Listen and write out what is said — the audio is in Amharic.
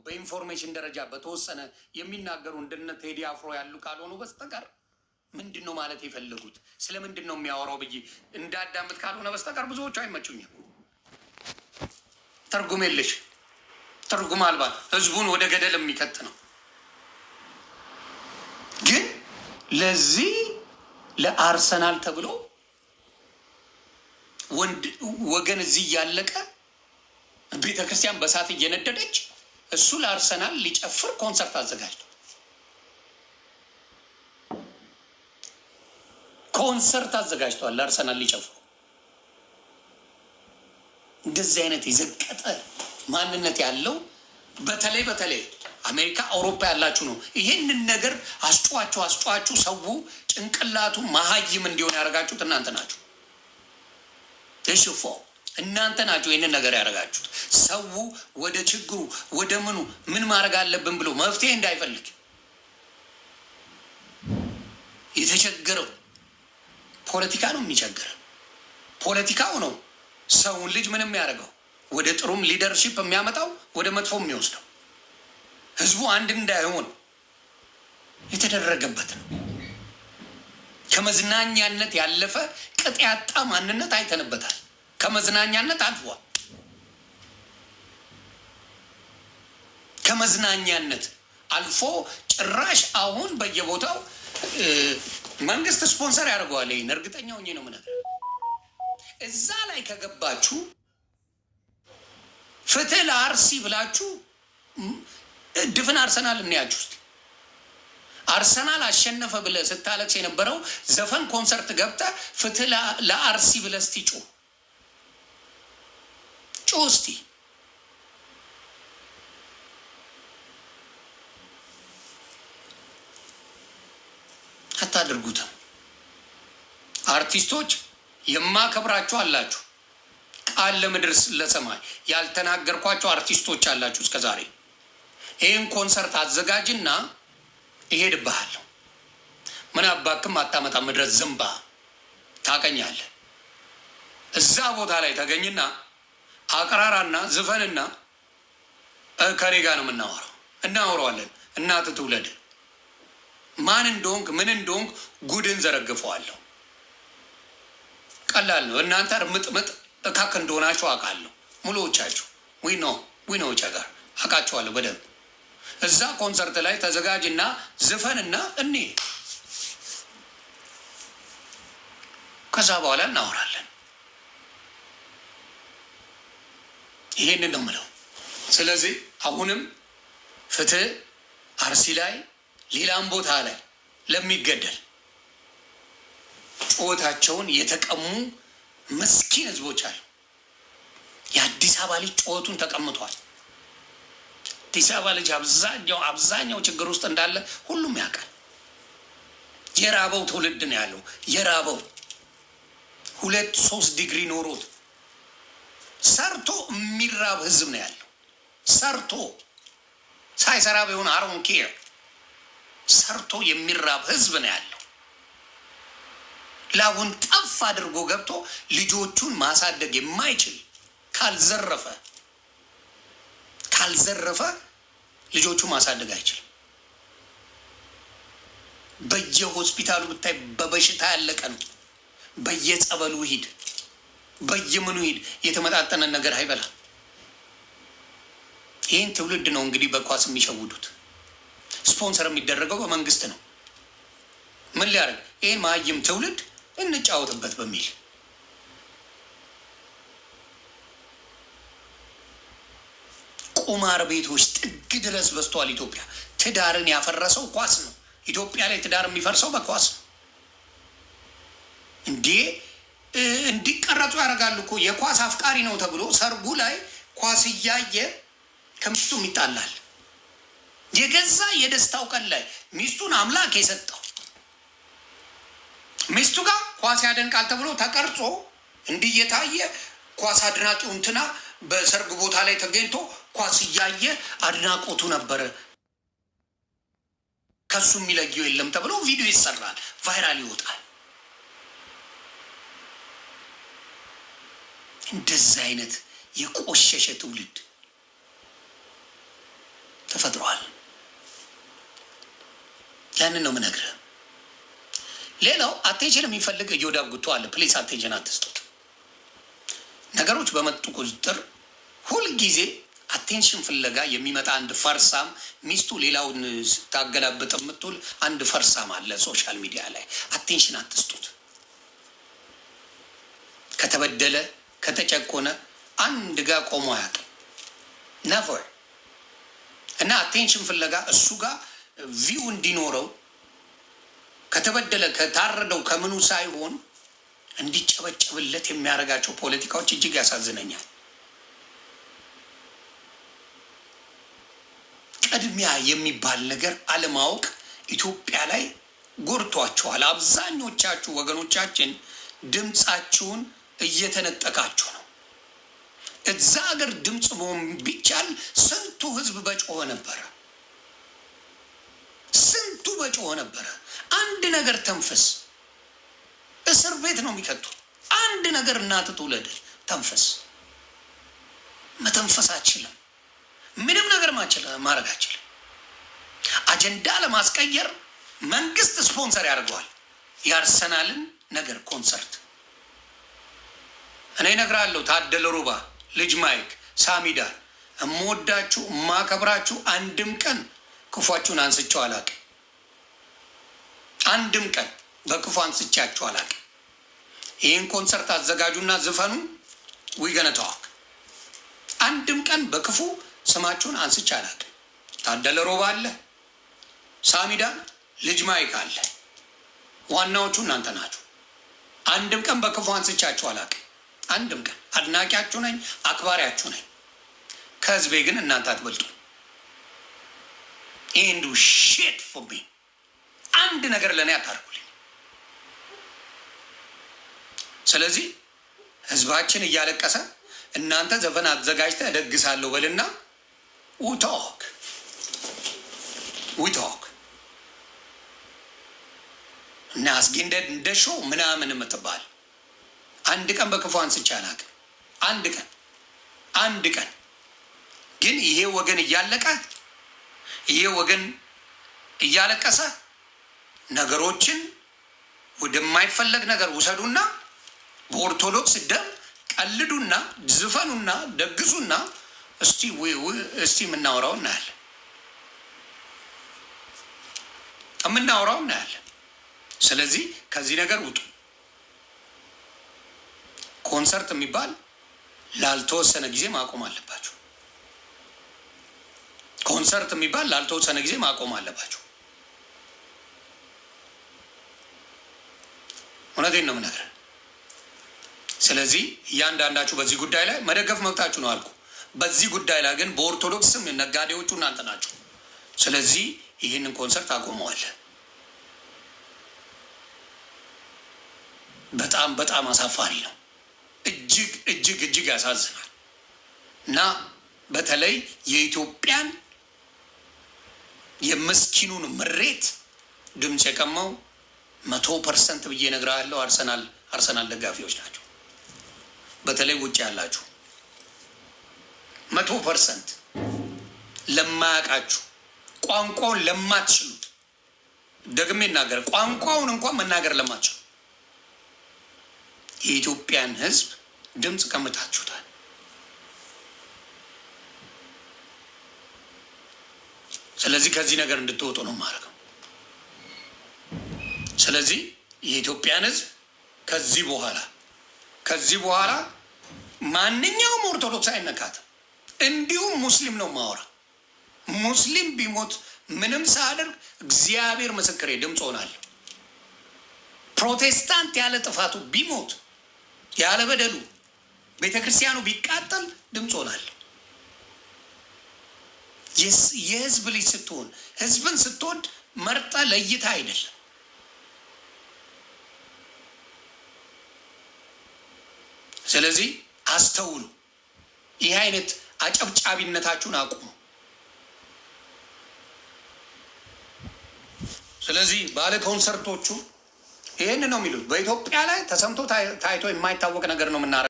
በ information ደረጃ በተወሰነ የሚናገሩ እንደነ ቴዲ አፍሮ ያሉ ካልሆኑ በስተቀር ምንድን ነው ማለት የፈለጉት፣ ስለ ምንድን ነው የሚያወራው ብዬ እንዳዳምጥ ካልሆነ በስተቀር ብዙዎቹ አይመቹኝም። ትርጉም የለሽ፣ ትርጉም አልባ፣ ህዝቡን ወደ ገደል የሚከት ነው። ግን ለዚህ ለአርሰናል ተብሎ ወንድ ወገን እዚህ እያለቀ፣ ቤተ ክርስቲያን በእሳት እየነደደች፣ እሱ ለአርሰናል ሊጨፍር ኮንሰርት አዘጋጅቷል። ኮንሰርት አዘጋጅቷል ለአርሰናል ሊጨፍሩ። እንደዚህ አይነት የዘቀጠ ማንነት ያለው በተለይ በተለይ አሜሪካ፣ አውሮፓ ያላችሁ ነው። ይሄንን ነገር አስጫችሁ አስጫችሁ ሰው ጭንቅላቱ መሀይም እንዲሆን ያደረጋችሁት እናንተ ናችሁ። እሽፎ እናንተ ናችሁ ይህንን ነገር ያደረጋችሁት። ሰው ወደ ችግሩ ወደ ምኑ ምን ማድረግ አለብን ብሎ መፍትሄ እንዳይፈልግ የተቸገረው ፖለቲካ ነው የሚቸግረው። ፖለቲካው ነው ሰውን ልጅ ምንም ያደርገው፣ ወደ ጥሩም leadership የሚያመጣው፣ ወደ መጥፎ የሚወስደው፣ ህዝቡ አንድ እንዳይሆን የተደረገበት ነው። ከመዝናኛነት ያለፈ ቅጥ ያጣ ማንነት አይተንበታል። ከመዝናኛነት አልፏል። ከመዝናኛነት አልፎ ጭራሽ አሁን በየቦታው መንግስት ስፖንሰር ያደርገዋል። ይህን እርግጠኛ ሆኜ ነው የምነግርህ። እዛ ላይ ከገባችሁ ፍትህ ለአርሲ ብላችሁ ድፍን አርሰናል እንያችሁ እስኪ። አርሰናል አሸነፈ ብለህ ስታለቅስ የነበረው ዘፈን ኮንሰርት ገብተህ ፍትህ ለአርሲ ብለህ እስቲ ጩህ፣ ጩህ እስቲ። አታድርጉትም። አርቲስቶች የማከብራችሁ አላችሁ። ቃል ለምድር ለሰማይ ያልተናገርኳቸው አርቲስቶች አላችሁ እስከ ዛሬ። ይህን ኮንሰርት አዘጋጅና እሄድብሃለሁ። ምን አባክም አታመጣ ምድረ ዝምባ፣ ታቀኛለህ። እዛ ቦታ ላይ ተገኝና አቅራራና ዝፈንና ከኔ ጋር ነው የምናወራው፣ እናወራዋለን። እናት ትውለድ፣ ማን እንደሆንክ ምን እንደሆንክ ጉድን ዘረግፈዋለሁ። ቀላል ነው። እናንተ እርምጥምጥ እካክ እንደሆናችሁ አውቃለሁ። ሙሉዎቻችሁ we know ቸገር አውቃችኋለሁ በደንብ። እዛ ኮንሰርት ላይ ተዘጋጅና ዝፈንና እኔ ከዛ በኋላ እናወራለን። ይሄንን ነው የምለው። ስለዚህ አሁንም ፍትህ አርሲ ላይ ሌላም ቦታ ላይ ለሚገደል ጩኸታቸውን የተቀሙ ምስኪን ህዝቦች አሉ። የአዲስ አበባ ልጅ ጩኸቱን ተቀምቷል። አዲስ አበባ ልጅ አብዛኛው አብዛኛው ችግር ውስጥ እንዳለ ሁሉም ያውቃል። የራበው ትውልድ ነው ያለው። የራበው ሁለት ሶስት ዲግሪ ኖሮት ሰርቶ የሚራብ ህዝብ ነው ያለው። ሰርቶ፣ ሳይሰራ ቢሆን I don't care፣ ሰርቶ የሚራብ ህዝብ ነው ያለው። ላቡን ጠፍ አድርጎ ገብቶ ልጆቹን ማሳደግ የማይችል፣ ካልዘረፈ ልጆቹ ማሳደግ አይችልም። በየሆስፒታሉ ብታይ በበሽታ ያለቀ ነው። በየጸበሉ ሂድ፣ በየምኑ ሂድ፣ የተመጣጠነ ነገር አይበላም። ይህን ትውልድ ነው እንግዲህ በኳስ የሚሸውዱት። ስፖንሰር የሚደረገው በመንግስት ነው። ምን ሊያደርግ? ይህን መሀይም ትውልድ እንጫወትበት በሚል። ቁማር ቤቶች ጥግ ድረስ በዝተዋል። ኢትዮጵያ ትዳርን ያፈረሰው ኳስ ነው። ኢትዮጵያ ላይ ትዳር የሚፈርሰው በኳስ ነው። እንዴ፣ እንዲቀረጹ ያደርጋሉ እኮ። የኳስ አፍቃሪ ነው ተብሎ ሰርጉ ላይ ኳስ እያየ ከሚስቱም ይጣላል። የገዛ የደስታው ቀን ላይ ሚስቱን አምላክ የሰጠው ሚስቱ ጋር ኳስ ያደንቃል ተብሎ ተቀርጾ እንዲህ እየታየ ኳስ አድናቂው እንትና በሰርግ ቦታ ላይ ተገኝቶ ኳስ እያየ አድናቆቱ ነበረ፣ ከሱ የሚለየው የለም ተብሎ ቪዲዮ ይሰራል፣ viral ይወጣል። እንደዚህ አይነት የቆሸሸ ትውልድ። ተፈጥሯል። ያንን ነው የምነግርህ። ሌላው attention የሚፈልግ እዮዳብ ጉቶ አለ። Please attention አትስጡት። ነገሮች በመጡ ቁጥር ሁልጊዜ attention ፍለጋ የሚመጣ አንድ ፈርሳም፣ ሚስቱ ሌላውን ስታገላብጥ የምትውል አንድ ፈርሳም አለ social media ላይ። Attention አትስጡት። ከተበደለ ከተጨቆነ አንድ ጋር ቆሞ አያውቅም። Never። እና attention ፍለጋ እሱ ጋር view እንዲኖረው ከተበደለ ከታረደው ከምኑ ሳይሆን እንዲጨበጨብለት የሚያደርጋቸው ፖለቲካዎች እጅግ ያሳዝነኛል። ቅድሚያ የሚባል ነገር አለማወቅ ኢትዮጵያ ላይ ጎድቷችኋል። አብዛኞቻችሁ ወገኖቻችን ድምፃችሁን እየተነጠቃችሁ ነው። እዛ ሀገር ድምፅ መሆን ቢቻል ስንቱ ህዝብ በጮኸ ነበረ። ስንቱ በጮኸ ነበረ። አንድ ነገር ተንፍስ፣ እስር ቤት ነው የሚከቱ። አንድ ነገር እናት ትውለድ፣ ተንፍስ። መተንፈስ አችልም። ምንም ነገር ማድረግ አችልም። አጀንዳ ለማስቀየር መንግስት ስፖንሰር ያደርገዋል። የአርሰናልን ነገር ኮንሰርት እኔ እነግርሃለሁ። ታደለ ሮባ፣ ልጅ ማይክ፣ ሳሚዳን እምወዳችሁ እማከብራችሁ፣ አንድም ቀን ክፏችሁን አንስቼው አላውቅም። አንድም ቀን በክፉ አንስቻችሁ አላውቅም። ይህን ኮንሰርት አዘጋጁና ዝፈኑ። We gonna talk። አንድም ቀን በክፉ ስማችሁን አንስቼ አላውቅም። ታደለ ሮባ አለ፣ ሳሚዳን፣ ልጅ ማይክ አለ። ዋናዎቹ እናንተ ናችሁ። አንድም ቀን በክፉ አንስቻችሁ አላውቅም። አንድም ቀን። አድናቂያችሁ ነኝ፣ አክባሪያችሁ ነኝ። ከህዝቤ ግን እናንተ አትበልጡ። And do shit for me። አንድ ነገር ለእኔ አታርጉልኝ። ስለዚህ ህዝባችን እያለቀሰ እናንተ ዘፈን አዘጋጅተ እደግሳለሁ በልና we talk, we talk። እና አስጌ እንደ show ምናምን የምትባል አንድ ቀን በክፉ አንስቼ አላውቅም። አንድ ቀን፣ አንድ ቀን። ግን ይሄ ወገን እያለቀ፣ ይሄ ወገን እያለቀሰ ነገሮችን ወደማይፈለግ ነገር ውሰዱና በኦርቶዶክስ ደም ቀልዱና ዝፈኑና ደግሱና እስቲ የምናወራው እናያለን፣ የምናወራው እናያለን። ስለዚህ ከዚህ ነገር ውጡ። ኮንሰርት የሚባል ላልተወሰነ ጊዜ ማቆም አለባችሁ። ኮንሰርት የሚባል ላልተወሰነ ጊዜ ማቆም አለባችሁ። እውነቴን ነው የምነግርህ። ስለዚህ እያንዳንዳችሁ በዚህ ጉዳይ ላይ መደገፍ መብታችሁ ነው አልኩ። በዚህ ጉዳይ ላይ ግን በኦርቶዶክስ ስም ነጋዴዎቹ እናንተ ናችሁ። ስለዚህ ይህንን ኮንሰርት አቆመዋለሁ። በጣም በጣም አሳፋሪ ነው። እጅግ እጅግ እጅግ ያሳዝናል። እና በተለይ የኢትዮጵያን የምስኪኑን ምሬት ድምፅ የቀማው 100% ብዬ እነግርሃለሁ፣ አርሰናል ደጋፊዎች ናቸው። በተለይ ውጭ ያላችሁ 100% ለማያውቃችሁ፣ ቋንቋውን ለማትችሉት፣ ደግሜ እናገር፣ ቋንቋውን እንኳን መናገር ለማትችሉ የኢትዮጵያን ሕዝብ ድምፅ ቀምታችሁታል። ስለዚህ ከዚህ ነገር እንድትወጡ ነው የማደርገው። ስለዚህ የኢትዮጵያን ሕዝብ ከዚህ በኋላ ማንኛውም ኦርቶዶክስ አይነካትም። እንዲሁም ሙስሊም ነው ማወራ። ሙስሊም ቢሞት ምንም ሳያደርግ እግዚአብሔር ምስክሬ ድምፅ ሆናለሁ። ፕሮቴስታንት ያለ ጥፋቱ ቢሞት፣ ያለ በደሉ ቤተ ክርስቲያኑ ቢቃጠል ድምፅ ሆናለሁ። የህዝብ ልጅ ስትሆን፣ ህዝብን ስትወድ መርጠ ለይታ አይደለም። ስለዚህ አስተውሉ። ይህ አይነት አጨብጫቢነታችሁን አቁሙ። ስለዚህ ባለ ኮንሰርቶቹ ይህን ነው የሚሉት። በኢትዮጵያ ላይ ተሰምቶ ታይቶ የማይታወቅ ነገር ነው የምናደርገው።